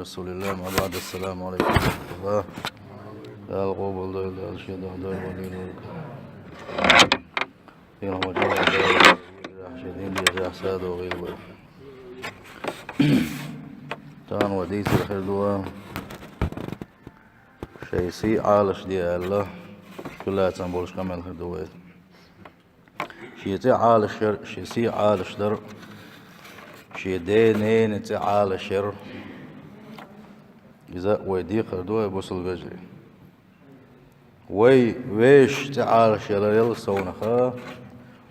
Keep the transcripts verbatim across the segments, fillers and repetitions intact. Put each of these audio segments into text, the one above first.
رسول الله، أما بعد، السلام عليكم ورحمة الله. Дала къобалдойла, Дала шен духьа дойла валийла вай. Динан ваджал Дала, шен дин деза садо гӀийла вай. Тахана вай дийцар хир ду, шайн сий Ӏалашде аьлла, чулацам болуш къамел хир ду вай. Шен цӀе Ӏалашъяр, шен сий Ӏалашдар, шен ден-ненан цӀе Ӏалашъяр. Иза вай декхар ду, вай бусул вежарий. Вай вешан цӀе Ӏалашъяларел совнаха,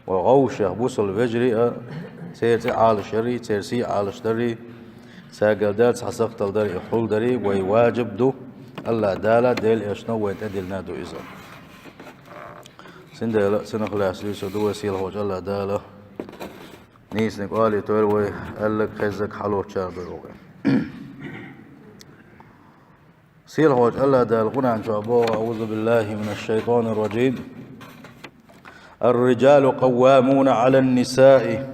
вай гӀовшех бусул вежарий а, церан цӀе Ӏалашъярий, церан сий Ӏалашдарий, цаьргара цхьа сахтал дарий, хьулдарий вай ваджиб ду, АллахӀ Дала Делан Элчано вайна тӀедиллина ду иза. Цундела цунах лаьцна дуьйцур ду вай, сийлахьчу АллахӀ Дала нийсаниг олийтойла вай, аьлларг, хезнарг хьалоцучарах дойла вай. Сийлахьчу АллахӀ Дала Къуръан чохь боху: أعوذ بالله من الشيطان الرجيم. الرجال قوامون على النساء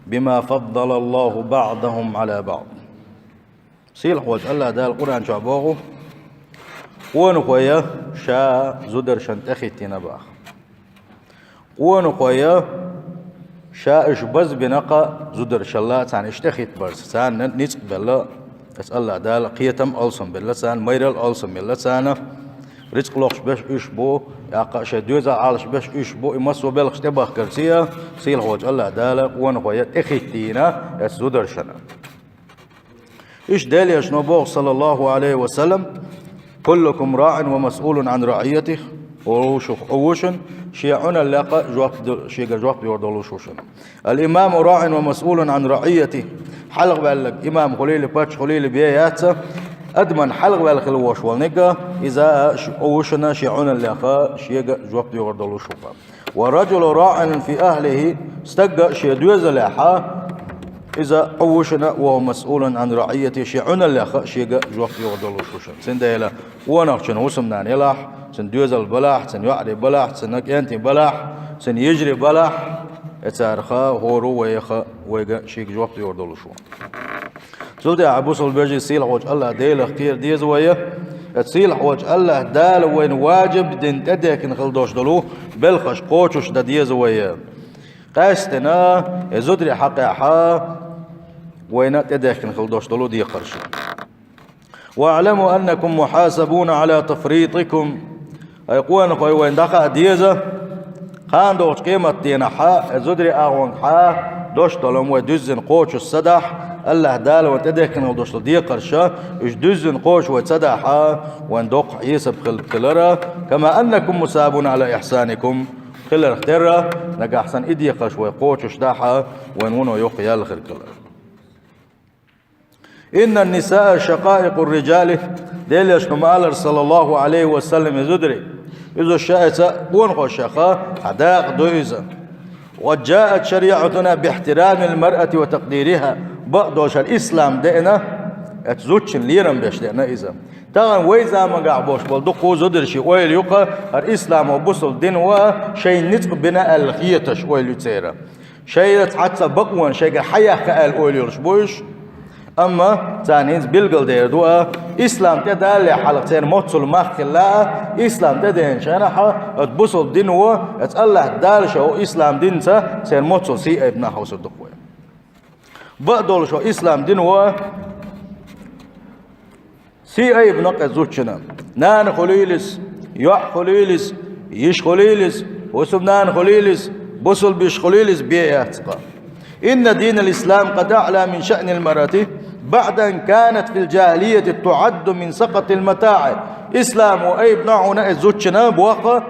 بما فضل الله بعضهم على بعض. Сийлахьчу АллахӀ Дала Къуръан чохь боху: къонахой ша зударшна тӀехӀиттийна боху. Къонахой ша уьш базбина кху зударшалла, царна уьш тӀехӀиттабарца, царна ницкъ белла, аса АллахӀ Дала кхетам алсам белла царна, майралла алсам белла царна, рицкъ лохуш берш уьш бу, тӀаккха шайн доьзал Ӏалашберш уьш бу, и массо а белхаш тӀебахкарца, сийлахьчу АллахӀ Дала къонахой тӀехӀиттийна аса зударшна. Иштта Делан Элчано боху, саллаллаху Ӏалайхи ва саллам: كلكم راع ومسؤول عن رعيته. Ву шух, ву шуна шен Ӏуналлех жоп ду-, шега жоп лур долуш ву шуна. الإمام راع ومسؤول عن رعيته. Хьалхаваьлларг имам хуьлийла, паччахь хуьлийла бен яц, адамна хьалхаваьлла хила волуш волниг, иза ш-, ву шуна шен Ӏуналлех шега жоп лур долуш ву. والرجل راع في أهله. Стаг шен доьзалехь, иза ву шуна, وهو مسؤول عن رعيته, шен Ӏуналлех шега жоп лур долуш ву шуна. Цундела къонахчун хӀусамнана елахь, цуьнан доьзал балахь, цуьнан йоӀарий балахь, цуьнан кӀентий балахь, цуьнан йижарий балахь, и царах хӀора вайх, вайга шега жоп лур долуш ву. Цул тӀаьхьа, бусул вежарий, сийлахьчу АллахӀ Делах кхера деза вай, аса сийлахьчу АллахӀ Дала вайна ваджиб дина тӀедехкина хила долуш долу белхаш кхочуш дан деза вай. Къаьсттина, и зударий хьакъехь вайна тӀедехкина хила долуш долу декхарш. واعلموا أنكم محاسبون على تفريطكم. Ай, къонахой, вайна дӀахаа деза, кхана догӀучу къематдийнахь, ай, зударий агӀонгахь дош долу вай дуьззина кхочуш ца дахь, АллахӀ Дала вайна тӀедехкина долуш долу декхарш, уьш дуьззина кхочуш вай ца дахь, вайна доккха хьесап хила хилар, كما أنكم محاسبون على إحسانكم. Хиларх терра, нагахь санна и декхарш вай кхочуш дахь, вайна вуно йоккха ял хир хилар. إن النساء شقائق الرجال. Делан Элчано ма-аллара, саллаллаху Ӏалайхи ва саллам, и зударий, иза шайца къонахошех цхьа дакъа ду иза. وقد جاءت شريعتنا باحترام المرأة وتقديرها. Бакъдолуш, ислам деана оцу зудчун лерам беш деана иза. Тахана вай заманахь болуш болу дуккха зударшна ойла ю-кх, хӀара исламо, бусул дино шайна ницкъ бина аьлла хеташ ойла ю церан. Шайна цхьацца бакъонаш шайгара хьаяккха аьлла ойла йолуш бу уьш. Амма царна хӀинца билгалдер ду а, ислам тӀедалале хьалха церан моццул мах хилла а, ислам тӀедеанчу хенахь, оцу бусул дино, оцу АллахӀ Дала шайн ислам динца церан моццул сий айбина хьовсур ду-кх вай. Бакъдолуш, ислам дино сий айбина-кх оцу зудчунна. Нана хуьлийла иза, йоӀ хуьлийла иза, йиша хуьлийла иза, хӀусамнана хуьлийла иза, бусулба йиша хуьлийла иза, бен яц-кх. إن دين الإسلام قد أعلى من شأن المرأة بعد أن كانت في الجاهلية تعد من سقط المتاع. Исламо айбина хьуна оцу зудчунна, боху,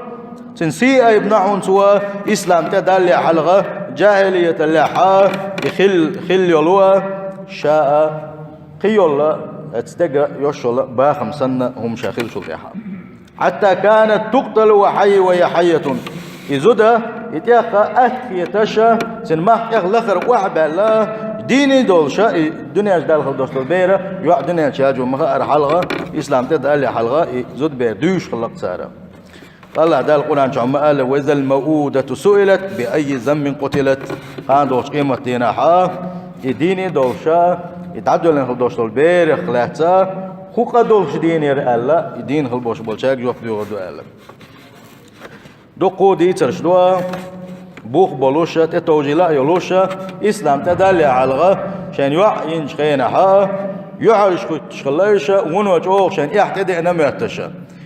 цуьнан сий айбина хьуна цо, ислам тӀедалале хьалха, жахӀилияталлехь, и хилла, хилла йолу, ша а, кхин йолу, оцу стеган йолуш йолу бахам санна хӀума ша хиллачул тӀаьхьа. حتى كانت تقتل وهي حية. И зуда, и тӀех атта хеташ, цуьнан мах тӀех лахара охьабаьлла, дийна долуш, и дуьнен чу даьлла хилла долуш долу бер, йоӀ дуьнен чу яьлча ма хаара хьалха, ислам тӀедалале хьалха, и зудбер дуьйш хилла-кх цара. АллахӀ Дала Къуръан чохь ма-аллара: وإذا الموءودة سئلت بأي ذنب قتلت. Кхана догӀучу къематдийнахь, и дийна долуш, И дӀадоьллина хила долуш долу берех лаьцна, хӀун къа долуш дийнера аьлла, и дийна хила болуш болчаьрга жоп доьхур ду аьлла. Дуккха дийцарш ду, бух болуш, тӀетовжийла а йолуш, ислам тӀедалле хьалха, шайн йоӀ йинчу хенахь, юьхьарш хӀуьттуш хилла иша, вуно чӀогӀа шайн эхь тӀедеана моьттуш.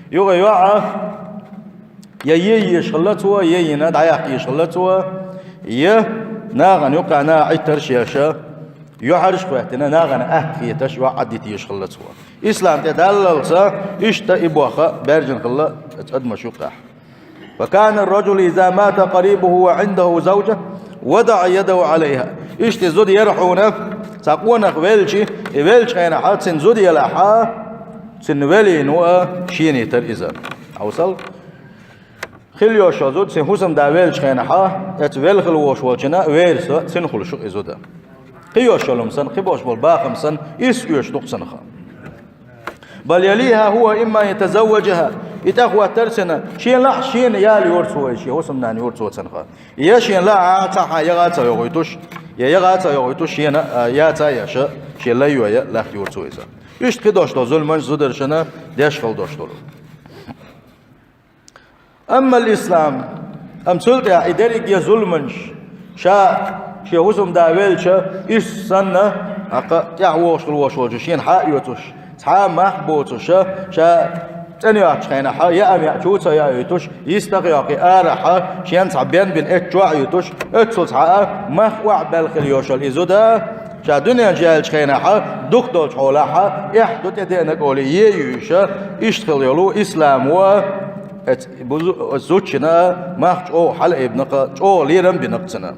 Юха йоӀа, я е езаш хилла цо, я йина дӀаяккха езаш хилла цо, я нахана юккъехь наха Ӏиттарш еш, юьхьарш а хӀоьттина, нахана атта хеташ, йоӀ Ӏаддита езаш хилла цо. Ислам тӀедаллалца, иштта и бохам баьржина хилла адамаш юккъехь. فكان الرجل إذا مات قريبه وعنده زوجة وضع يده عليها. Иштта и зуда яра хьуна, цхьа къонах велча, и велчу хенахь, цуьнан зуда елахь, цуьнан велино а шена йитара иза. Хьовсал. Хила йолуш йолу зуда, цуьнан хӀусамда велчу хенахь, эцу велла хила волуш волчунна вер со, цуьнан хуьлуш ю и зуда. Кхин йолуш йолу хӀума санна, кхин болуш болу бахам санна, иза оьшуш ду-кх цунах. بل يليها هو إما أن يتزوجها. И тӀехӀоттар цуьнан, шена лаахь шена яла йора цо, шен хӀусамнана йора цо цунах. Я шена лаахь цхьа хьан ягӀа а ца йогӀуьйтуш, я ягӀа а ца йогӀуьйтуш, шена, а, яца а еш, шен лай йой латта йора цо иза. Иштта кхин долуш долу зуламаш зударшна деш хила долуш долу. أما الإسلام, амма цул тӀаьхьа и дерриге а зуламаш, ша шен хӀусамда велча, иштта санна, хьакха тӀаьхьа вогӀуш хила волуш волчу шена хьа а оьцуш, цхьа а мах а боцуш, ша цӀена йоцучу хенахь, яа меа чу а ца яуьйтуш, йистах а йоккхий арахь, шен цхьа бен бина эцу чохь а юьйтуш, оццул цхьа а мах охьабаьлла хила йолуш йолу и зуда, ша дуьнен чу яьллачу хенахь, дукха долчу хьолахь, эхь ду тӀедеана олий, е юьйша, иштта хила йолу ислам ву, эц-, бузу-, зудчунна мах чӀогӀа хьалаайбина-кх, чӀогӀа лерам бина-кх цунна.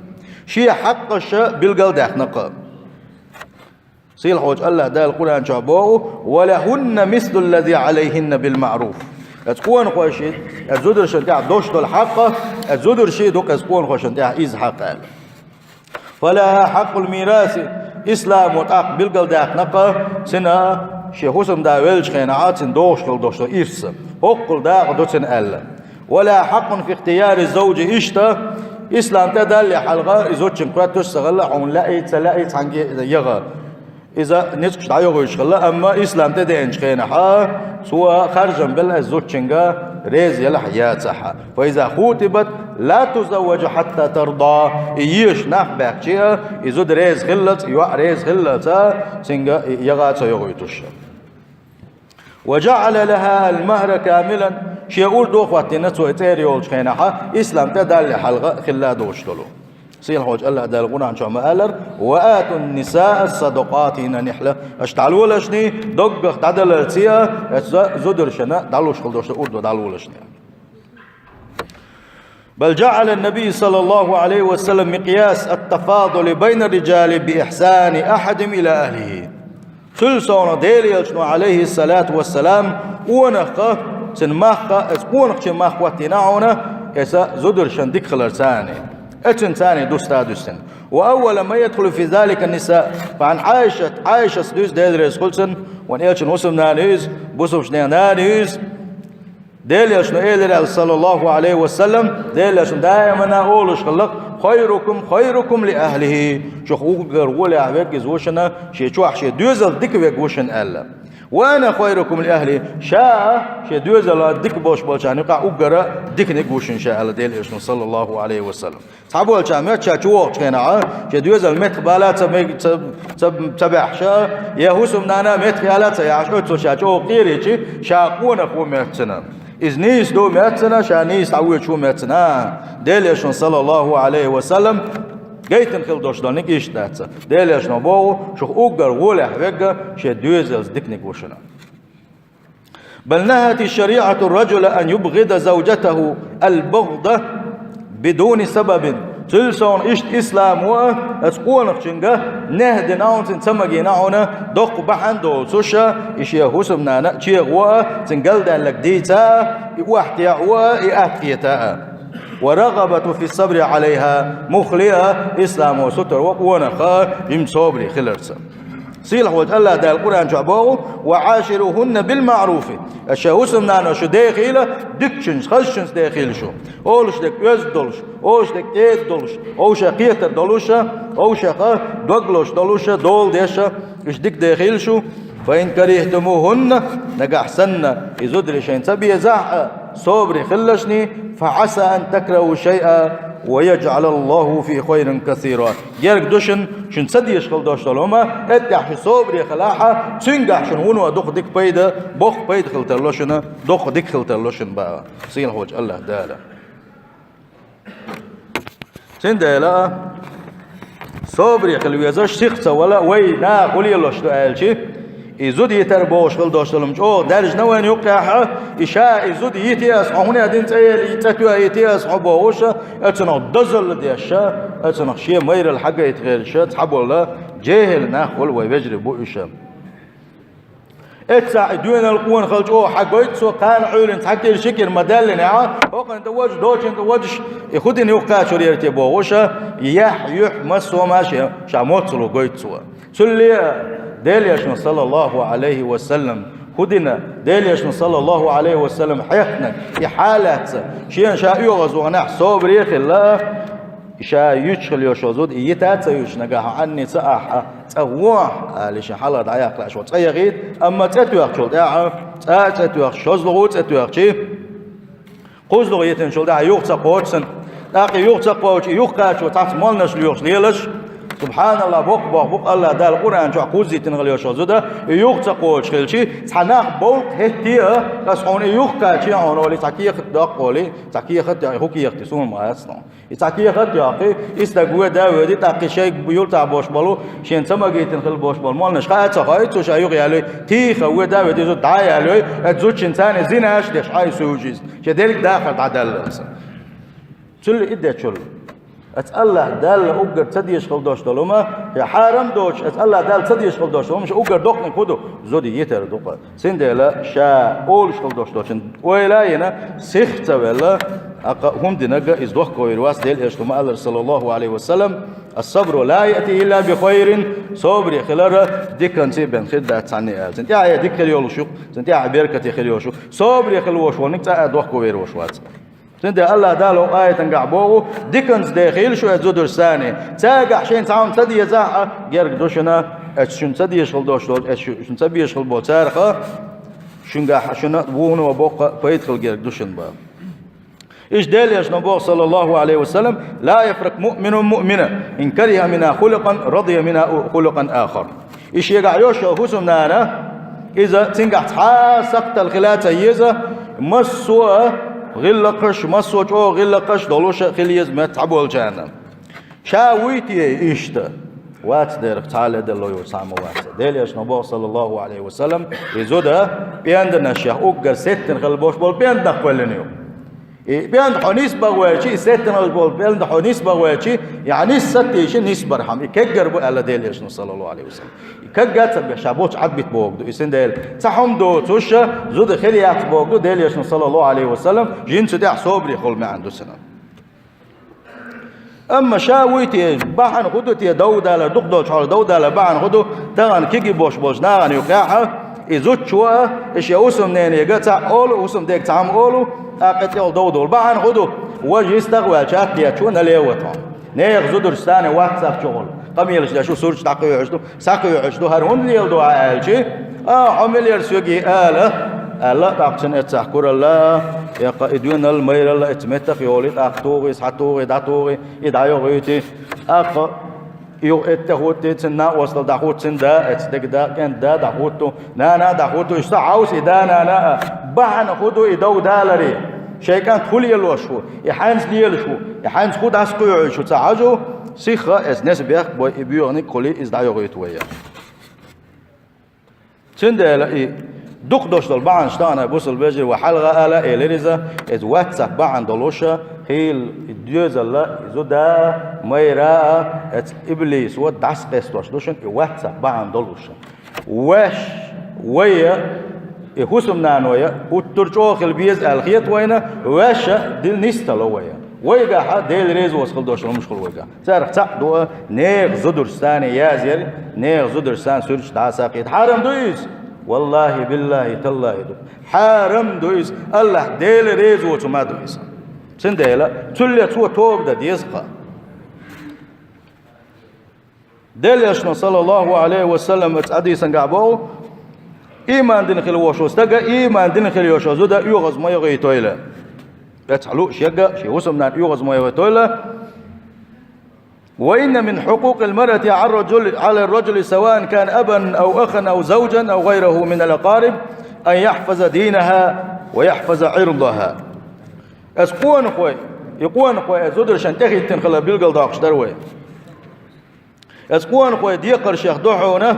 Шен хьакъаш билгал а даьккхина-кх. Сийлахьчу АллахӀ Дала Къуръан чохь боху: «ولهن مثل الذي عليهن بالمعروف». Эц къонахойши, эц зударшна тӀехь долуш долу хьакъ, эц зударши ду-кх эц къонахойшна тӀехь иза хьакъ аьлла. «فلها حق الميراث», исламо тӀаккха билгалдаьккхина-кх цуьнан шен хӀусамда веллачу хенахь цуьнан догӀуш хила долуш долу ирс. ХӀоккхул дакъа ду цуьнан аьлла. «ولها حق في اختيار الزوج», иштта, ислам тӀедалле хьалха, и зудчун кхоьттуш ца хилла, хьуна лаьий, ца лаьий, цхьаьнгге яха. Иза ницкъаш дӀайохуьйтуш хилла, амма ислам тӀедеанчу хенахь, цо харжам белла иза зудчуьнга, реза елахь а, яцахь а. «فإذا خطبت لا تزوج حتى ترضى». И езаш нах баьхча а, и зуда реза хиллалц, и йоӀ реза хиллалц, цуьнга и ягӀа а ца йохуьйтуш. «وجعل لها المهر كاملا». Шен урдо а хӀоттийна цо и цӀера йолчу хенахь, ислам тӀедалле хьалха хилла а долуш долу. Сийлахьчу АллахӀ Дала Къуръан чохь ма-аллара: «وآتوا النساء صدقاتهن نحلة». Аша дӀалолашний, доггах дӀадаларций а, эца зударшна дӀалуш хила долуш урдо дӀалолашний. «بل جعل النبي صلى الله عليه وسلم مقياس التفاضل بين الرجال بإحسان أحدهم إلى أهله». Цул совнаха Делан Элчано, Ӏалайхиссалату вассалам, къонахах, цуьнан махках, эца къонахчун мах хӀоттийна хьуна, эца зударшна дика хилар царний. Эцуьнан царний дустадуьссина. «وأول من يدخل في ذلك النساء». فعن عائشة, Ӏайшас дуьйцу, Дела реза хуьлда цунна, вайн Элчанан хӀусамнана ю иза, бусалбачу ненан нана ю иза. Делан Элчано элира аьлла, саллаллаху Ӏалайхи ва саллам, Делан Элчано даимана олуш хилла: «خيركم خيركم لأهله». Шух уггар гӀолехь верг иза ву шуна, шен чохь шен доьзална дика верг ву шуна аьлла. «وأنا خيركم لأهلي». Ша а шен доьзална дика болуш болчарна юкъахь уггар диканиг ву шуна ша аьлла Делан Элчано, саллаллаху Ӏалайхи ва саллам. Цхьаболчара моьтту ша чу вогӀучу хенахь, шен доьзална меттах бала ца мег-, ца, ца, ца баьхьаш, я хӀусамнана меттах яла а ца яхьаш, оццул ша чӀогӀа кхерийча, ша къонах ву моьтту цунна. Иза нийса ду моьтту цунна, ша нийса дӀавоьдуш ву моьтту цунна. Делан Элчано, саллаллаху Ӏалайхи ва саллам, гайтина хила долуш долниг иштта дац. Делан Элчано боху: «Шух уггар гӀолехь верг шен доьзалца диканиг ву шуна». «بل نهت الشريعة الرجل أن يبغض زوجته البغضة بدون سبب». Цул совнаха иштта ислам ву а, эца къонахчуьнга нехь дина хьуна, цунна ца магийна хьуна, доккха бахьана доцуш, и шен хӀусамнана чегӀо а, цуьнан галдаьлларг дийца а, и охьатаьӀо а, и атта хета а. «والرغبة في الصبر عليها», муххале а исламо сутара во къонах а, жимма собаре хиларца. Сийлахьчу АллахӀ Дала Къуръан чохь боху: «وعاشروهن بالمعروف». Аша шайн хӀусамнаношна дехийла дикачуьнца, хазачуьнца дехийла шу. Олуш дерг оьзда долуш, олуш дерг кӀеда долуш, вовшех кхетар долуш, вовшех дог лозуш долуш, дола деш, Уьш дика дехийла шу, فإن كرهتموهن, нагахь санна и зударий шайна ца безахь а, собаре хилалаш, فعسى أن تكرهوا شيئا ويجعل الله فيه خيرا كثيرا. Герга ду шуна, шуна ца дезаш хила долуш долу хӀума, эттехь шу собаре хилахь а, цуьнгахь шуна вуно дукха дика пайда, боккха пайда хила тарло шуна, дукха дика хила тарло шуна боху сийлахьчу АллахӀ Дала. Цундела а, собаре хила везаш, сих ца вала, вай наха хӀун лелош ду аьлча, и зуда йитар бохуш хила долуш долу хӀума чӀогӀа даьржина вайна юккъехь а, и ша и зуда йите аса хьо, хӀунда дина цӀе ели, цӀе тоьа йите аса хьо бохуш а, оцунах дозалла деш а, оцунах шен майралла хьагайта гӀерташ а цхьаболу жехӀил нах волу вай вежарий бу уьш а. Эццахь и доьналла къонахалла чӀогӀа хьагойту цо, кхана Ӏуьйранна цхьа кӀира, ши кӀира ма-даьллинехь, хӀокхуьнан тӀе важа, доцчунна тӀе важаш, и хӀун дина юхкхачур яра те бохуш а, яхь, юьхь, массо а ма ша, ша моццало гойту цо. Цуьлле а Делан Элчано, саллаллаху Ӏалайхи ва саллам, хӀун дина, Делан Элчано, саллаллаху Ӏалайхи ва саллам, хьехна и хьалаца, шена ша оьгӀазваханехь собаре а хилла, ша юьтуш хила йолуш йолу зуда, и йита а ца юьтуш, нагахь Ӏанне ца ахь а, цӀа вон ахь, ала, шен хьалха дӀаяккха лаьа шо цӀа яхийта, амма цӀе тоьхчул тӀаьхьа, цкъа а цӀе тоьхча, шозлагӀа а цӀе тоьхча, кхозлагӀа йитинчул тӀаьхьа юха ца кхочу цунна. ТӀаккха юха ца кхочу, и юхкхачо цхьацца молнаш лоьхуш лелаш, субханаллахӀ, боккха боху бу-кх АллахӀ Дала Къуръан чохь кхузза йитина хила йолуш йолу зуда, и юха ца кхочуш хилча, цхьа нах бовлу-кх хӀетте а, аса хьуна и юхкхача хьуна олий, цхьа кехат доккху олий, цхьа кехат, хӀун кехат, суна ма хаьа. И цхьа кехат а йоккхий, и стаг воьду а воьдий, тӀаккха шайга юьлтахь болуш болу, шена ца магийтина хила болуш болу молнаш хаа а ца хоуьйту, цо ша юха ялой, тийха воьду а воьдий, зуда дӀа а ялой, оцу зудчуьнца цхьаьна зина а деш, хьайн суьйжа иза, шен дерриг дахар дӀадаллалца. Цуьлле и дечул, оцу АллахӀ Далла уггар ца дезаш хила долуш долу хӀума, я хьарам доцуш, оцу АллахӀ Далла ца дезаш хила долуш долу хӀума, ша уггар доккханиг хӀун ду, зуда йитар ду-кх. Цундела ша олуш хила долуш долчун ойла а йина, сих а ца велла, аккха хӀума динарг а иза дохковер вац, Делан Элчано ма-аллара, саллаллаху Ӏалайхи ва саллам: «الصبر لا يأتي إلا بخير», собаре хилар диканца бен хир дац цхьанне аьлла. Цуьнан тӀаьхье дика хир йолуш ю, цуьнан тӀаьхье беркате хир йолуш ю. Собаре хила волуш волниг цкъа а дохковер волуш вац. Цундела АллахӀ Дала хӀокху аятангахь боху: «Диканца дехийла шу оцу зударшца». Цаьргахь шайна цхьа хӀума ца дезахь а, герга ду шуна, оцу шуна ца дезаш хила долуш долу, оцу шу-, шуна ца безаш хила болу царах а, шуьнгахь шуна вуно боккха пайда хила герга ду шуна боху. Иштта Делан Элчано боху, саллаллаху Ӏалайхи ва саллам: «لا يفرق مؤمن مؤمنة إن كره منها خلقا رضي منها خلقا آخر». И шегахь йолуш йолу хӀусамнана, иза цуьнгахь цхьа а сакхтал хила а ца еза, массо а гӀиллакхаш, массо а чӀогӀа гӀиллакхаш долуш а хила еза меттахь болчарна. Ша вуй те иштта? Вац дерах, цхьа а ледарло йолуш цхьа а ма вац. Делан Элчано боху, саллаллаху Ӏалайхи ва саллам, и зуда пӀенданашех уггар сеттина хила болуш болу пӀенданах кхоьллина ю. И пӀенда хьо нисбан ваьлча, и сеттина хила болу пӀенда хьо нисбан ваьлча, и хьан нисса а тийша, нисбархьама, и кеггар бу аьлла Делан Элчано, саллаллаху Ӏалайхи ва саллам. И кагга а ца беш, ша болчу Ӏадбита боху ду, и цундела. Цхьа хӀума доцуш а зуда хир яц боху ду Делан Элчано, саллаллаху Ӏалайхи ва саллам, жин цу тӀехь собаре хула маьӀна ду цуьнан. Амма ша вуй те, бахьана хӀун ду те дов далар, дукха долчу хьолах дов далар бахьана хӀун ду, тахана кегий болуш болчу нахана юкъехь а, и зудчо а, и шен хӀусамненега цхьаъ олу, хӀусамдега цхьа хӀума олу, тӀаккха тӀехула дов долу бахьана хӀун ду, важа йистах а ваьлча, атта етташ ву налево тхьо. Нехан зударшца цхьаьна WhatsApp чухула къамелаш деш ву, сурташ дӀакхоьхьуш ду, схьакхоьхьуш ду, хӀара хӀунда леладо хьан аьлча, а, хьо мила яра соьгий ала, аьлла, тӀаккха цуьнан эццахь куралла, эккха и доьналла, майралла эцу меттах йолий, тӀаккха тухий, схьатухий, дӀатухий, и дӀайохуьйтий, тӀаккха юха эццахь хӀуттий, цуьнан накъосталла дӀахӀутту, цуьнан да, эцу дега да, кӀентан да дӀахӀутту, нана а дӀахӀутту, уьш ца хьовса и да, нана а. Бахьана хӀун ду и дов даларе? Шайн кӀант хӀун лелош ву? И хьаьнца лелаш ву? И хьаьнца хӀун дӀасакхоьхьуьйтуш ву ца хьажу? Сихха а эцу неса бехк бой, и боьханиг а хуьлий, иза дӀайохуьйту вай. Цундела и дукха долуш долу бахьанаш тахана бусалба вежарий вай хьалха а ала а элира иза, иза WhatsApp бахьана долуш а, хӀинца и доьзалла, и зуда а, майра а, эцу иблисо дӀасакъестош ду шуна и WhatsApp бахьана долуш а. Ваьш, вай а, и хӀусамнаной а, уттур чӀогӀа хила беза аьлла хета вайна, ваьш а дил нисдало вай а. Вайгахь а Дела реза воцу хила долуш хӀумаш хуьлу вайгахь. Царах цхьаъ ду а, нехан зударшца цхьаьна язъяр, нехан зударшца цхьаьна суьрташ дӀасакхийта. Хьарам ду иза? Валлахи, биллахи, таллахи ду. Хьарам ду иза. АллахӀ Дела реза воцу хӀума ду иза. Цундела, цуьлле цо тоба дан деза-кх. Делан Элчано, саллаллаху Ӏалайхи ва саллам, оцу хьадисангахь боху: «Ийман дина хила волчу стага ийман дина хила йолчу зуда оьгӀаз ма йогӀуьйтийла». Оцу хьалуш яга шен хӀусамнана оьгӀаз ма йогӀуьйтийла. «وإن من حقوق المرأة على الرجل، على الرجل سواء كان أبا أو أخا أو زوجا أو غيره من الأقارب أن يحفظ دينها ويحفظ عرضها». Аса къонахой, и къонахой аса зударшна тӀехӀиттина хила билгалдоккхуш дара вай. Аса къонахой декхаршех ду хьуна,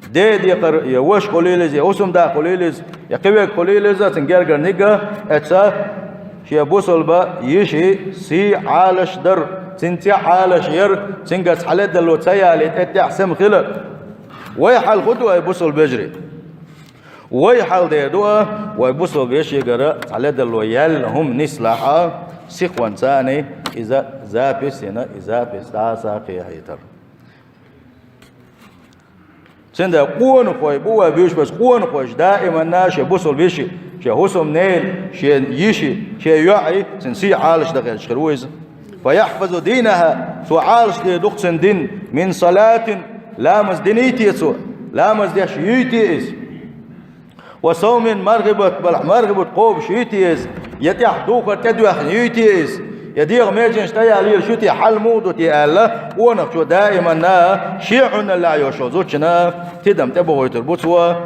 ден декхар, я ваша хуьлийла иза, я хӀусамда хуьлийла иза, я кхин верг хуьлийла иза, цуьнан гергара нигга, эца шен бусалба йиши сий Ӏалаш дар, цуьнан цӀе Ӏалаш яр, цуьнгара цхьа ледарло ца ялийта, тӀе тӀехь сема хилар. Вай хьал хӀун ду, ай бусалба вежарий? Вай хьал дер ду а, вай бусалба вешигара цхьа ледарло яьлла хӀума нислахь а, сихонца иза запись йина, и запись дӀаса кхехьийтар. Цундела къонахой бу вай буьйш бац, къонахойша даиманна шен бусалба вешин, шен хӀусамненан, шен йишин, шен йоӀин, цуьнан сий Ӏалаш дан хьаьжча хир ву иза. «فيحفظ دينها», цо Ӏалаш дийр ду-кх цуьнан дин, «من صلاة», ламаз динийти цо, ламаз деш юйти иза. «وصوم», мархибат балахь, мархибат кхобуш юйти иза, я тӀехь духар тӀедоьхна юйти иза, я дегӀан меженаш тӀеяла лелаш юйти, хьал муха ду те аьлла, къонахчо даиманна шен Ӏуналлехь йолчу зудчунна тидам тӀебохуьйтур бу цо.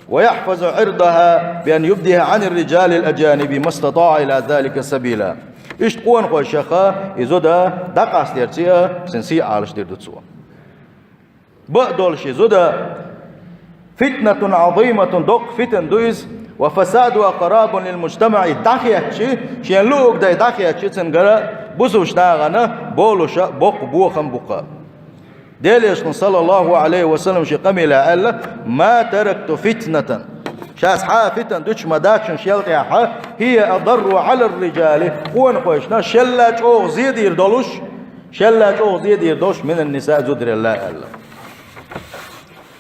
«ويحفظ عرضها بأن يبديها عن الرجال الأجانب ما استطاع إلى ذلك سبيلا». Иштта къонахойшех и зуда дӀакъастарца а цуьнан сий Ӏалаш дийр ду цо. Бакъдолуш и зуда, «فتنة عظيمة», доккха фитна ду иза, «وفسادها خراب للمجتمع», дӀахецча, шен луъург дай дӀахецча, цуьнгара бусалба нахана болуш боккха бохам бу-кх. Делан Элчано, саллаллаху Ӏалайхи ва саллам, шен къамелехь аьлла: «ما تركت فتنة», ша цхьа а фитна дуьтуш ма дац шуна шел тӀаьхьа, «هي أضر على الرجال», къонахойшна шелла чӀогӀа зен дийр долуш, шелла чӀогӀа зен дийр долуш, «من النساء», зударелла аьлла.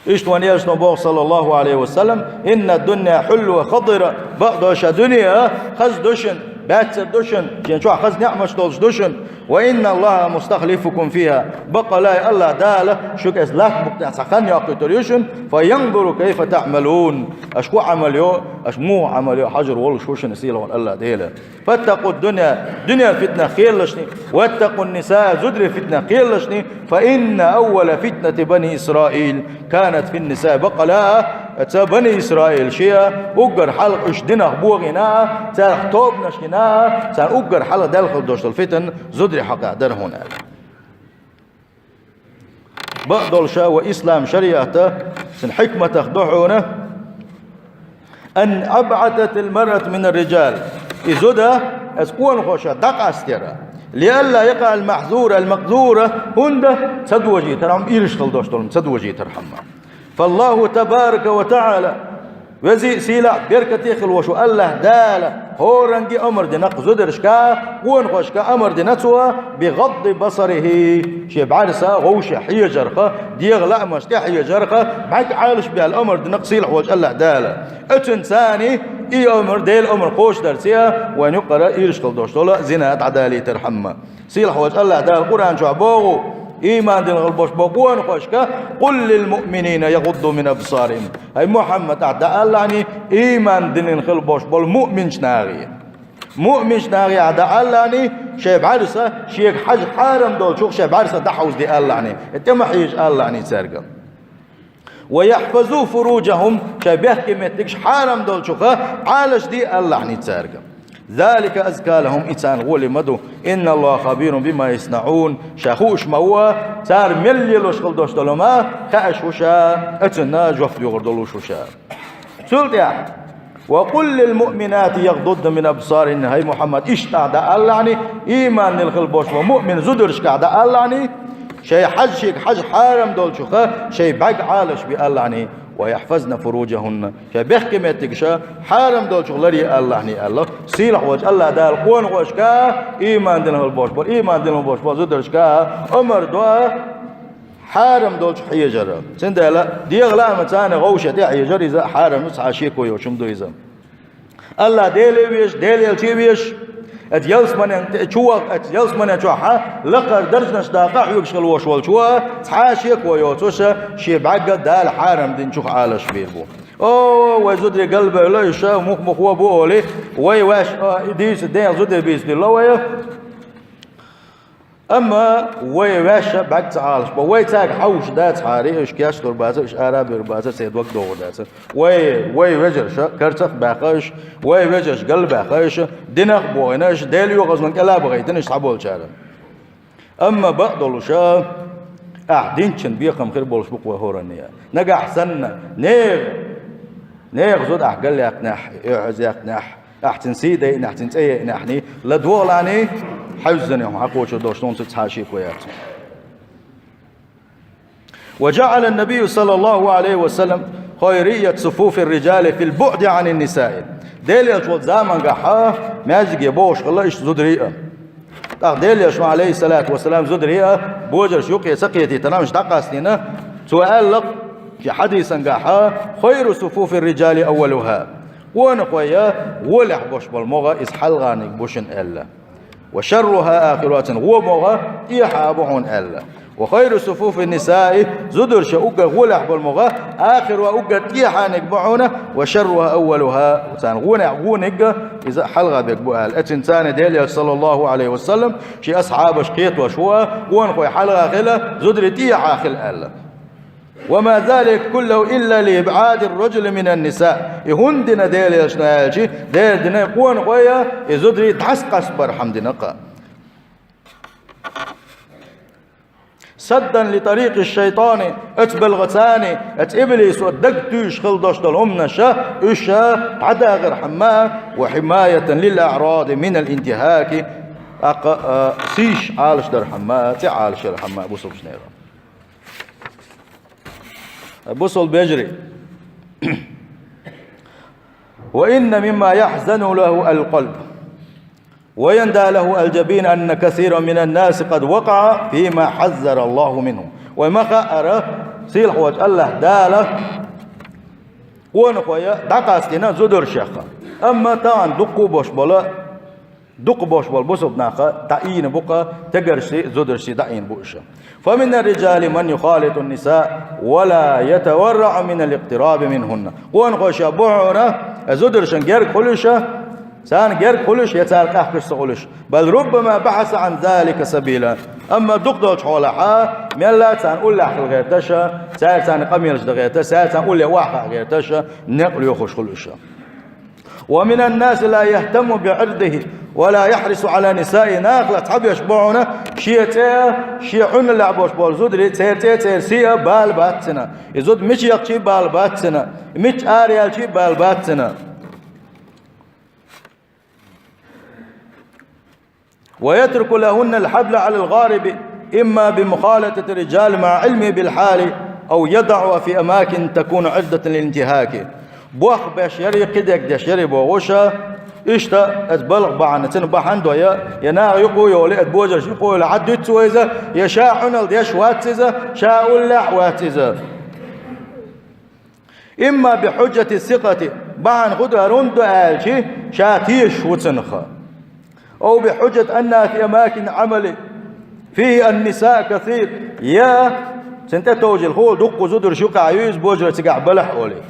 Иштта вайн Элчано боху, саллаллаху Ӏалайхи ва саллам: «إن الدنيا حلوة خضرة», бакъдолуш дуьне а хаза ду шуна, баьццара ду шуна, шен чохь хаза неӀматаш долуш ду шуна. «وإن الله مستخلفكم فيها», баккъалла а АллахӀ Дала шуьга оцу латта букъа тӀехь цхьа хан йоккхуьйтур ю шуна, «فينظر كيف تعملون», аша хӀун Ӏамал йо, аша муха Ӏамал йо, хьажар волуш ву шуна сийлахь волу АллахӀ Дела. «فاتقوا الدنيا», дуьненан фитнах кхералашний, «واتقوا النساء», зударийн фитнах кхералашний, «فإن أول فتنة بني إسرائيل كانت في النساء», баккъалла а, ца Бани Исраил шен уггар хьалха уьш динах бохийна а, царах тобанаш йина а, царна уггар хьалха даьлла хила долуш долу фитна зударийн хьокъехь дара хьуна аьлла. Бакъдолуш а вайн ислам шариӀатан хьикматах ду хьуна: «أن أبعدت المرأة من الرجال». И зуда, аса къонахоша дӀакъастера. «لئلا يقع المحظور المقذور», хӀунда ца дожийтархьама, ирча хила долуш долу ца дожийтархьама. «فالله تبارك وتعالى», везий, сийлахь, беркате хила волуш ву АллахӀ Дала, хӀоранге амар дина-кх зударшка, къонахошка амар дина Цо, «بغض بصره», шен бӀаьрса вовшех хьежарх, дегӀан лаамашна тӀехьежарх, бӀаьрг Ӏалашбаьлла амар дина-кх сийлахь волчу АллахӀ Дала. Оцуьнца царна и амар, Делан амар кхочушдарца, вайн юкъара ирча хила долуш долу зина дӀадалийтархьама. Сийлахь волчу АллахӀ Дала Къуръан чохь боху, ийман дина хила болуш болу къонахошка: «قل للمؤمنين يغضوا من أبصارهم». ХӀай Мухьаммад, ахь дӀаалалахьний, ийман дина хила болуш болу муъминчу нахе. Муъминчу нахе ахь дӀаалалахьний, шайн бӀаьрса, шега хьажа хьарам долчух шайн бӀаьрса дӀахьовзаде алалахьний, тӀе ма хьежа алалахьний цаьрга. «ويحفظوا فروجهم», шайн бехке меттигаш хьарам долчуха Ӏалашде алалахьний цаьрга. «ذلك أزكى لهم», и царна гӀоли ма ду. «إن الله خبير بما يصنعون», ша хууш ма ву, цара мел лелош хила долуш долу ма, хаьаш ву ша, оцунна жоп доьхур долуш ву ша. Цул тӀаьхьа: «وقل للمؤمنات يغضضن من أبصارهن», хӀай Мухьаммад, иштта ахь дӀаалалахьний, ийман дина хила болуш болу муъмин зударшка ахь дӀаалалахьний, шайн хьажа, шега хьажа хьарам долчуха шайн бӀаьрг Ӏалашбе алалахьний, «ويحفظن فروجهن», шайн бехке меттигаш хьарам долчух ларъе алалахьний аьлла, сийлахь волчу АллахӀ Дала къонахошка, ийман дина хила болуш болу, ийман дина хила болуш болу зударшка амар до хьарам долчух хьежар. Цундела дегӀан лаамашна царна вовшех тӀехьежар иза хьарам ду, цхьа шеко йоцуш хӀума ду иза. АллахӀ Деле везаш, Делан Элче везаш, Оцу ялсаманен тӀе чу ваха, оцу ялсаманен чохь лакхара даржанаш дакъа а хьоьгуш хила волуш волчо, цхьа а шеко йоцуш, шен бӀаьрг Дала хьарам динчух Ӏалаш бийр бу. О, вай зударий галбевлла, уьш мух-муха бу олий, вай ваьш, а, и дийца, ден зударий бийца дилла вай. Амма вай ваьш бӀаьрг ца Ӏалаш бо, вай цаьрга хьовсуш дацахьара, уьш кечлур бацара, уьш ара а бер бацара, сайн дог догӀур дацара. Вай, вай вежарша карцах а баьккхина уьш, вай вежарша галбаьккхина уьш, динах а бохийна уьш, Делан оьгӀазлонан кӀела а бахийтина уьш цхьаболчара. Амма бакъдолуш, ахь динчун бекхам хир болуш бу-кх вай хӀоранна. Нагахь санна, нехан, нехан зуда ахь галъяьккхинехь, оьгӀазъяьккхинехь, ахь цуьнан сий дайинехь, цуьнан цӀе яйинехь, ладогӀалахь, хьаьвзина хьан кхочур долуш, хӀунда цу цхьа а шеко яц. وجعل النبي صلى الله عليه وسلم خيرية صفوف الرجال في البعد عن النساء. Делан Элча волчу замангахь маьждиге богӀуш хилла иштта зударий а. ТӀаккха Делан Элчано, Ӏалайхиссалату вассалам, зударий а божарша юкъе ца кхетийтина, уьш дӀакъастийна, цо аьлла-кх шен хьадисангахь: «خير صفوف الرجال أولها». Къонахойн гӀолехь болуш болу могӀа иза хьалханиг бу шуна аьлла. «وشرها آخرها», цуьнан вон могӀа тӀехьа бу хьуна аьлла. «وخير صفوف النساء», зударшан уггар гӀолехь болу могӀа, «آخرها», уггар тӀехьаниг бу хьуна, «وشرها أولها», царна гӀонехь гӀониг иза хьалха берг бу аьлла. Эццахь царна Делан Элча, саллаллаху Ӏалайхи ва саллам, шен асхьабаш кхетош ву, къонахой хьалха хила, зударий тӀехьа хила аьлла. «وما ذلك كله إلا لإبعاد الرجل من النساء». И хӀунда дина Делан Элчано аьлча, дера дина къонахой а, и зударий дӀасакъастабархьама дина-кх. «سدا لطريق الشيطان», оцу балхаца, оцу иблисо даг туьйсуш хила долуш долу хӀуманаш, уьш дӀадахархьама, «وحماية للأعراض من الانتهاك», тӀаккха, а, сийсаз Ӏалашдархьама, цӀе Ӏалашъярхьама бусалбанера. Бусалба вежарий. «وإن مما يحزن له القلب ويندى له الجبين أن كثيرا من الناس قد وقع فيما حذر الله منه». Вай ма хаъара, сийлахьчу АллахӀ Дала къонахой дӀакъастийна зударшех. Амма тахана дуккха а болуш болу Дукха болуш болу бусалба нах дӀаийна бу-кх, стегаршций, зударшций дӀаийна бу уьш. «فمن الرجال من يخالط النساء ولا يتورع من الاقتراب منهن». Къонахой ша бу хьуна, зударшна герга хуьлуш, царна герга хуьлуш я царна къаьхкаш ца хуьлуш. «بل ربما بحث عن ذلك سبيلا». Амма дукха долчу хьолахь, мелла а царна уллехь хила гӀерташ, цара царна къамелаш дан гӀерташ, цара царна улле охьахаа гӀерташ, некъ лоьхуш хуьлуш. «ومن الناس لا يهتم بعرضه ولا يحرص على نسائه». Нахала цхьаберш бу хьуна, шен цӀе а, шен Ӏуналлехь болуш болу зударий, церан цӀе а, церан сий а бала бац цуьнан. И зуда мича яхчий бала бац цуьнан, мича араяьлчий бала бац цуьнан. «ويترك لهن الحبل على الغارب إما بمخالطة الرجال مع علمه بالحال أو يضعها في أماكن تكون عرضة للانتهاك». Бохбеш ярий, кхидерг деш ярий бохуш, иштта иза балха бахьана, цуьнан бахьана дой, я наха юкъа а йолий, иза божаршна юкъа а йолий, хьан дуьтцу вай иза, я ша Ӏуналла деш вац иза, ша уллехь а вац иза. «إما بحجة الثقة», бахьана хӀун ду, хӀунда ду аьлча, ша тешаш ву цунах. «أو بحجة أنها في أماكن عمل فيه النساء كثير», я цунна тӀетовжийла хӀума дуккха зударш юкъахь ю иза, божарий цигахь балахь олий.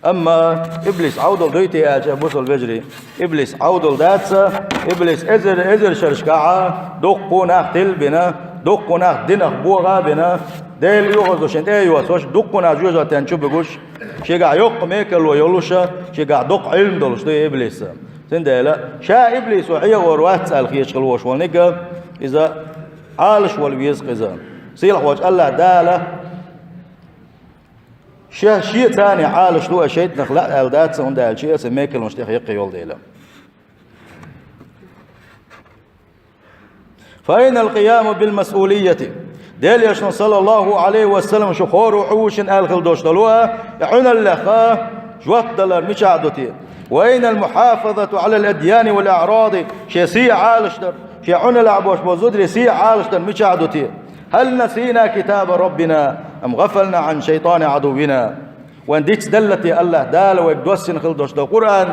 Амма иблис Ӏовдал дуй те аьлча, бусалба вежарий, иблис Ӏовдал дац, иблис эзар, эзар шерашкахь дуккха нах тилла бина, дуккха нах динах богӀа а бина, Делан оьгӀазло шен тӀе а йоцуш, дуккха нах жоьжахатин чу буьгуш, шегахь йоккха мекарло йолуш, шегахь доккха Ӏилма долуш ду и иблис. Цундела ша иблисо хьехор вац аьлла хеташ хила волуш волниг, иза Ӏалаш вала веза-кх иза. Сийлахьчу АллахӀ Дала Ша шен царна Ӏалаш ду, ас шайтӀанах лаьа аьлла дац, хӀунда аьлча аса мекалонаш тӀех яккхий йолу дела. «فأين القيام بالمسؤولية؟» Делан Элчано, саллаллаху Ӏалайхи ва саллам, шу хӀора ву хьуна аьлла хила долуш долу а, и Ӏуналлех жоп далар мичахь ду те? «وأين المحافظة على الأديان والأعراض؟» Шен сий Ӏалаш дар, шен Ӏуналлехь болуш болу зударий сий Ӏалаш дар мичахь ду те? «هل نسينا كتاب ربنا أم غفلنا عن شيطان عدونا؟» Вайн дицделла те АллахӀ Дала вайга доссина хила долуш долу Къуръан?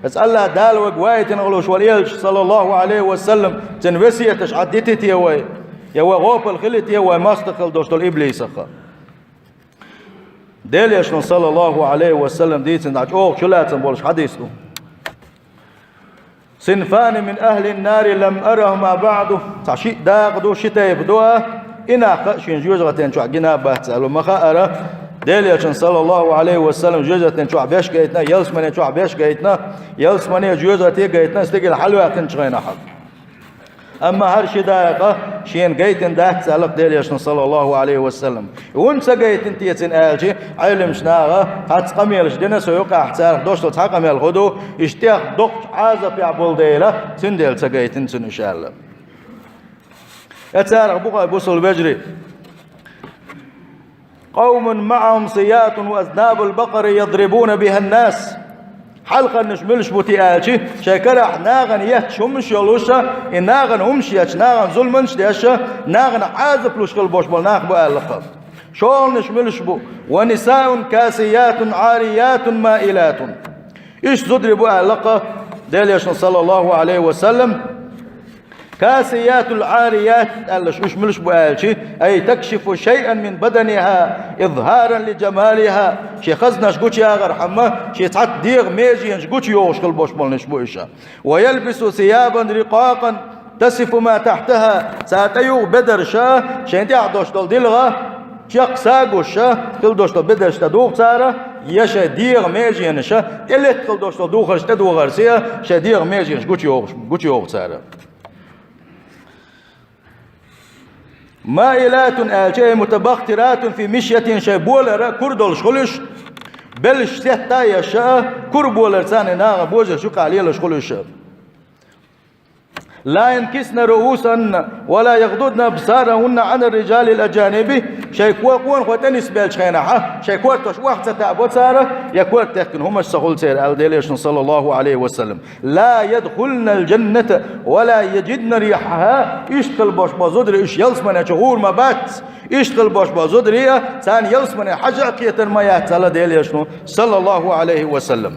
Иза АллахӀ Дала вайга ваийтина волуш волу элча, саллаллаху Ӏалайхи ва саллам, цуьнан весеташ Ӏадитий те вай, я вай гӀопал хилий те вай мостагӀ хила долуш долу иблисах. Делан Элчано, саллаллаху Ӏалайхи ва саллам, дийцина дӀа чӀогӀа чулацам болуш хьадис ду. «Синфани мин ахлин нари лам арахума баъду». Цхьа шиъ дакъа ду, ши тайпа ду а, и нах а шен жоьжахатин чохь гина а бац аьлла, ма хаара, Делан Элчано, саллаллаху Ӏалайхи ва саллам, жоьжахатин чохь беш гайтина, ялсаманин чохь беш гайтина, ялсамане а жоьжахате а гайтина, стигала хьалаваьккхинчу хенахь. Амма хӀара ши дакъа шена гайтина дац аьлла Делан Элчано, саллаллаху Ӏалайхи ва саллам. ХӀунда ца гайтина те цуьнан аьлча, Ӏеламчу наха цхьацца къамелаш дина со юкъахь, царах дош долу цхьа къамел хӀун ду, иштта тӀех доккхачу Ӏазапехь болу дела, цундела ца гайтина цуьнан уьш аьлла. Я царах бу хьо, бусалба вежарий. «Къавмун маӀахум сиятун ва азнабул бакъари ядрибуна бихӀан нас». Хьалхарнаш муьлш бу те аьлча, шайн карахь нахана етташ хӀуманаш йолуша, и нахана хӀуманаш етташ, нахана зуламаш деш, нахана Ӏазап луш хила бош болу нах бу аьлла-кх. ШолгӀанаш муьлш бу: «Ва нисаун касиятун Ӏариятун маилатун». Иштта зударий бу аьлла-кх Делан Элчано, саллаллаху Ӏалайхи ва саллам. «Касиятул Ӏарият» аьллаш уьш муьлш бу аьлча, «ай такшифу шайъан мин баданиха изхӀаран ли жамалиха», шен хазанаш гучуяхархьама, шен цхьацца дегӀан меженаш гучуйохуш хила бош болнаш бу уьш. «Ва ялбису сиябан рикъакъан тасифу ма тахьтаха», цара тӀеюху бедарша, шайн тӀехь дош долу дилха чекх сагуша хила дош долу бедарш тӀедуху цара, я шайн дегӀан меженаша тӀелетта хила дош долу духарш тӀедухарца, шайн дегӀан меженаш гучуйохуш, гучуйоху цара. «Маилатун» аьлча, «ай мутабахтиратун фи мишятин», шайн болара кура долуш хуьлуш, беллаш сетта а еш, кура болар царна наха божарш юкъахь лелаш хуьлуш. «Ла янкисна руусахӀунна ва ла ягӀдудна абсарахӀунна Ӏанир рижалил ажаниби», шайн ко-, къонахой тӀенисбеллачу хенахь, шайн кортош охьа ца таӀабо цара, я корта техкина хӀумаш ца хуьлу церан, аьлла Делан Элчано, саллаллаху Ӏалайхи ва саллам. «Ла ядхулнал жанната ва ла яжидна рихьаха», иштта хила бош болу зударий уьш ялсамане чу гӀур ма бац, иштта хила бош болу зударий а царна ялсамане хьажа а кхетар ма яц аьлла Делан Элчано, саллаллаху Ӏалайхи ва саллам.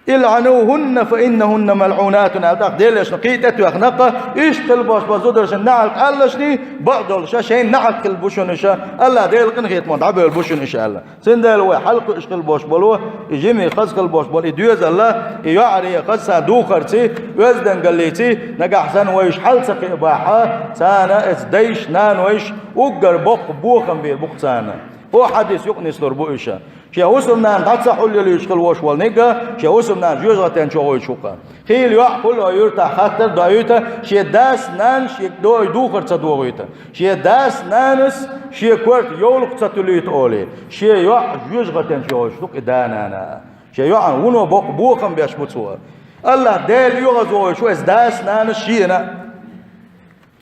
«ИлӀанухӀунна фа иннахӀунна малӀунатун», аьлла тӀаккха Делан Элчано кхин а тӀетоьхна-кх, иштта хила бош болу зударшна наӀалт алалашний, бакъдолуша шайна наӀалт хила бу шуна уьш, АллахӀ Делан къинхетамо дӀабевлла бу шуна уьш аьлла. Цундела вай хьалакхуьуш хила бош болу, и жима хаза хила бош болу, и доьзал а, и йоӀарий а хаза царна духарций, оьздангаллиций, нагахь санна вай уьш хьала ца кхиабахь, царна эцу дайша, нанойша уггар боккха бохам бийр бу-кх царна. Оха хьадис юкъа нислур бу уьш. Шен хӀусамнана дӀа ца хьулйалуьйтуш хила вош волниг а, шен хӀусамнана жоьжахатен чу гӀуьйтуш ву-кх. Хийла йоӀ хуьлу юьртахь хаттар а доуьйту, шен дас-нанас шен дой духар ца дохуьйту. Шен дас-нанас шен корта йовлакх ца туьлуьйту олий. Шен йоӀ жоьжахатен чу гӀуьйтуш ду-кх и да-нана. Шен йоӀана вуно боккха бохам беш бу цо. АллахӀ Дела оьгӀазвохуьйтуш ву эцу дас-нанас шена.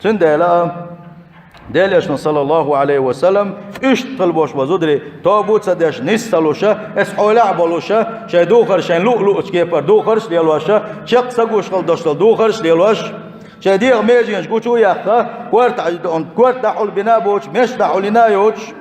Цундела а, Делан Элчано, саллаллаху Ӏалайхи ва саллам, иштта хила бош болу зударий, тоба а ца деш, нис ца луш, эцу хьолехь а болуш, шайн духарш, шайн луъ-луъчу кепара духарш а лелош, чекх ца гуш хила дош долу духарш а лелош, шайн дегӀан меженаш гучу а яьккха, корта, корта дӀахьулбина а боцуш, мешта дӀахьулйина а йоцуш,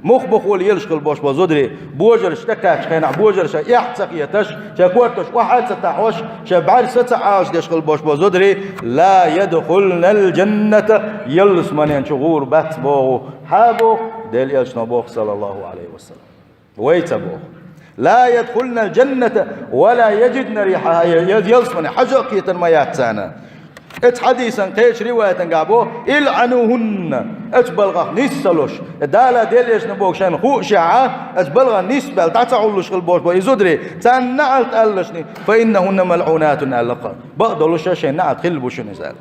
мух-мухула елаш хила бош болу зударий, божарша тӀекхаьччу хенахь, божарша эхь ца хеташ, шайн кортош охьа а ца тахьош, шайн бӀаьрса а ца Ӏалашдеш хила бош болу зударий, «ла ядхулнал жанната», ялсаманен чу гӀур бац боху. Хьан боху? Делан Элчано боху, саллаллаху Ӏалайхи ва саллам. Вай ца боху. «Ла ядхулнал жанната ва ла яжидна рихьаха», я-, я-, ялсамане хьажа а кхетар ма яц царна. Эцу хьадисан кхечу риваятангахь боху: «ИлӀанухӀунна», эцу балхах нис ца луш. Дала, Делан Элчано боху шайна хуушехь, эцу балхах нис баьлла, дӀа ца хьуллуш хила бош болу и зударий, царна наӀалт алалашний, «фа иннахӀунна малӀунатун», аьлла-кх. Бакъдолуша шайна наӀалт хила бу шуна иза аьлла.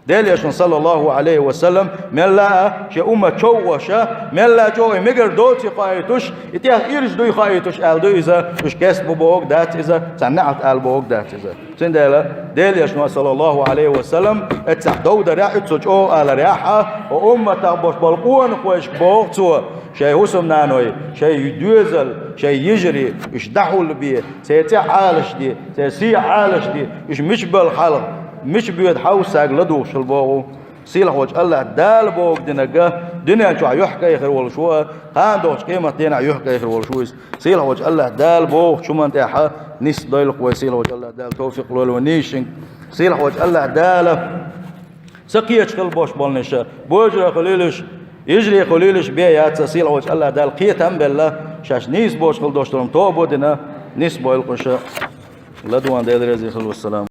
Делан Элчано, саллаллаху Ӏалайхи ва саллам, мелла а шен уммат чов а оша, мелла а чӀогӀа и мегар доций хоуьйтуш, и тӀех ирча дуй хоуьйтуш аьлла ду иза, уьш кест бу бохург дац иза, царна наӀалт ала бохург дац иза. Цундела Делан Элчано, саллаллаху Ӏалайхи ва саллам, эццахь дов дарехь, уьццул чӀогӀа аларехь а, хӀокху умматах бош болу къонахойшка боху цо, шайн хӀусамнаной, шайн доьзал, шайн йижарий, уьш дӀахьулбе, церан цӀе Ӏалашде, церан сий Ӏалашде, уьш мича бала хьалха, мича боьду хьовсаг ладугӀуш хила боху. Сийлахьчу АллахӀ Дала бохург динарг а, дуьнен чохь юьхькӀайхир волуш ву а, кхана догӀучу къематдийнахь юьхькӀайхир волуш ву иза. Сийлахьчу АллахӀ Дала бохучу хӀуманна тӀехь а Нисбойла-кх вай, сийлахьволчу АллахӀ Дала тавфикъ лойла вай нийсачуьнга. Сийлахьволчу АллахӀ Дала ца кхеташ хила болуш болнаш, божаре хуьлийла уьш, йижаре хуьлийла уьш, бен яц, сийлахьволчу АллахӀ Дала кхетам а белла, шаьш нийса боцуш хила долуш долу тоба а дина, нисбойла-кх уьш. ЛадогӀа, Дела реза хуьлда, вассалам.